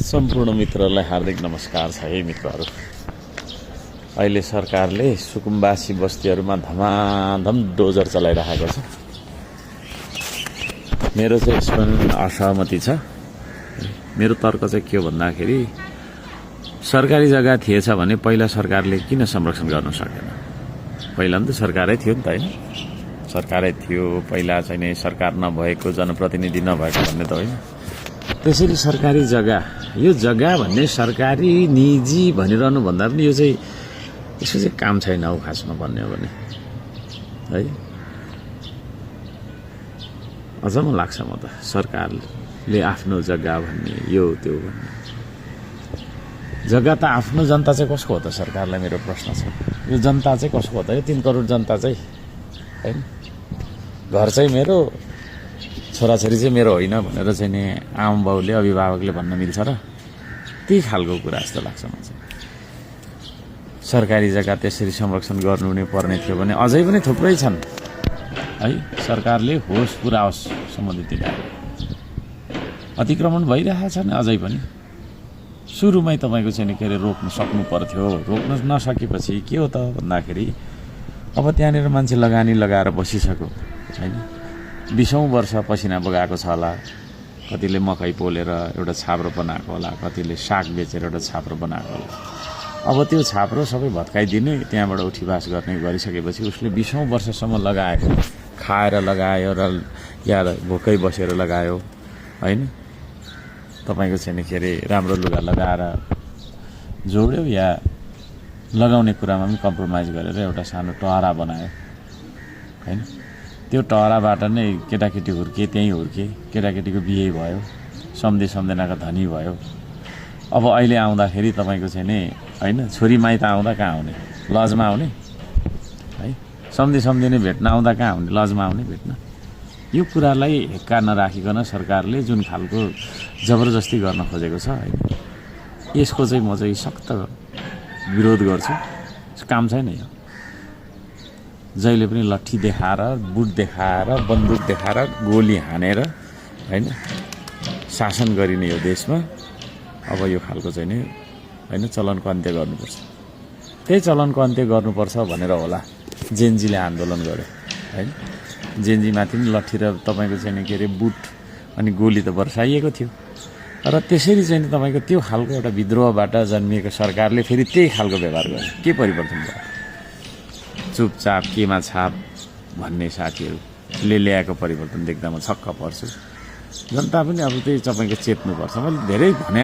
सम्पूर्ण मित्रहरूलाई हार्दिक नमस्कार छ है मित्रहरू। अहिले सरकारले सुकुम्बासी बस्तीहरूमा धमाधम डोजर चलाइरहेको छ। मेरो चाहिँ यसमा असहमति छ। मेरो तर्क चाहिँ के हो भन्दाखेरि सरकारी जग्गा थिएछ भने पहिला सरकारले किन संरक्षण गर्न सकेन? पहिला पनि त सरकारै थियो नि त, हैन? सरकारै थियो पहिला चाहिँ नै सरकार नभएको जनप्रतिनिधि नभएको भन्ने त होइन। त्यसैले सरकारी जग्गा, यो जग्गा भन्ने सरकारी निजी भनिरहनु भन्दा पनि यो चाहिँ यसको चाहिँ काम छैन हौ खासमा भन्ने हो भने, है? अचम्म लाग्छ म त सरकारले आफ्नो जग्गा भन्ने यो त्यो भन्ने। जग्गा त आफ्नो जनता चाहिँ कसको हो त? सरकारलाई मेरो प्रश्न छ। यो जनता चाहिँ कसको हो त? यो 3 करोड जनता चाहिँ, हैन? घर चाहिँ मेरो, छोराछोरी चाहिँ मेरो होइन भनेर चाहिँ नि आमा बाउले अभिभावकले भन्न मिल्छ र? त्यही खालको कुरा जस्तो लाग्छ म चाहिँ। सरकारी जग्गा त्यसरी संरक्षण गर्नु नै पर्ने थियो भने अझै पनि थुप्रै छन्, है? सरकारले होस पुराओस् सम्बन्धित इलाका अतिक्रमण भइरहेछन् अझै पनि। सुरुमै तपाईँको चाहिँ के अरे रोक्न सक्नु पर्थ्यो। रोक्न नसकेपछि के हो त भन्दाखेरि अब त्यहाँनिर मान्छे लगानी लगाएर बसिसक्यो, हैन? 20औं वर्ष पसिना बगाएको छ होला। कतिले मकै पोलेर एउटा छाप्रो बनाएको होला, कतिले साग बेचेर एउटा छाप्रो बनाएको होला। अब त्यो छाप्रो सबै भत्काइदिने, त्यहाँबाट उठीवास गर्ने गरिसकेपछि उसले 20औं वर्षसम्म लगाएको, खाएर लगायो र या भोकै बसेर लगायो, हैन? तपाईँको चाहिँ के अरे राम्रो लुगा लगाएर जोड्यो या लगाउने कुरामा पनि कम्प्रोमाइज गरेर एउटा सानो टहरा बनायो, हैन? त्यो टहराबाट नै केटाकेटी हुर्के, त्यहीँ हुर्के, केटाकेटीको बिहे भयो, सम्झेनाको धनी भयो। अब अहिले आउँदाखेरि तपाईँको चाहिँ नि, हैन? छोरी माइत आउँदा कहाँ आउने? लजमा आउने, है? सम्झे नै भेट्न आउँदा कहाँ आउने? लजमा आउने भेट्न। यो कुरालाई हेक्का नराखिकन सरकारले जुन खालको जबरजस्ती गर्न खोजेको छ, हैन? यसको चाहिँ म चाहिँ सख्त विरोध गर्छु। काम छैन यो। जहिले पनि लट्ठी देखाएर, बुट देखाएर, बन्दुक देखाएर, गोली हानेर, हैन? शासन गरिने यो देशमा अब यो खालको चाहिँ नि, हैन? चलनको अन्त्य गर्नुपर्छ। त्यही चलनको अन्त्य गर्नुपर्छ भनेर होला जेनजीले आन्दोलन गर्यो, हैन? जेनजीमाथि पनि लट्ठी र तपाईँको चाहिँ के अरे बुट अनि गोली त बर्साइएको थियो। र त्यसरी चाहिँ तपाईँको त्यो खालको एउटा विद्रोहबाट जन्मिएको सरकारले फेरि त्यही खालको व्यवहार गर्यो। के परिवर्तन भयो? चुपचाप केमा छाप भन्ने साथीहरूले ल्याएको परिवर्तन देख्दा म छक्क पर्छु। जनता पनि अब त्यही तपाईँको चेत्नुपर्छ। मैले धेरै भने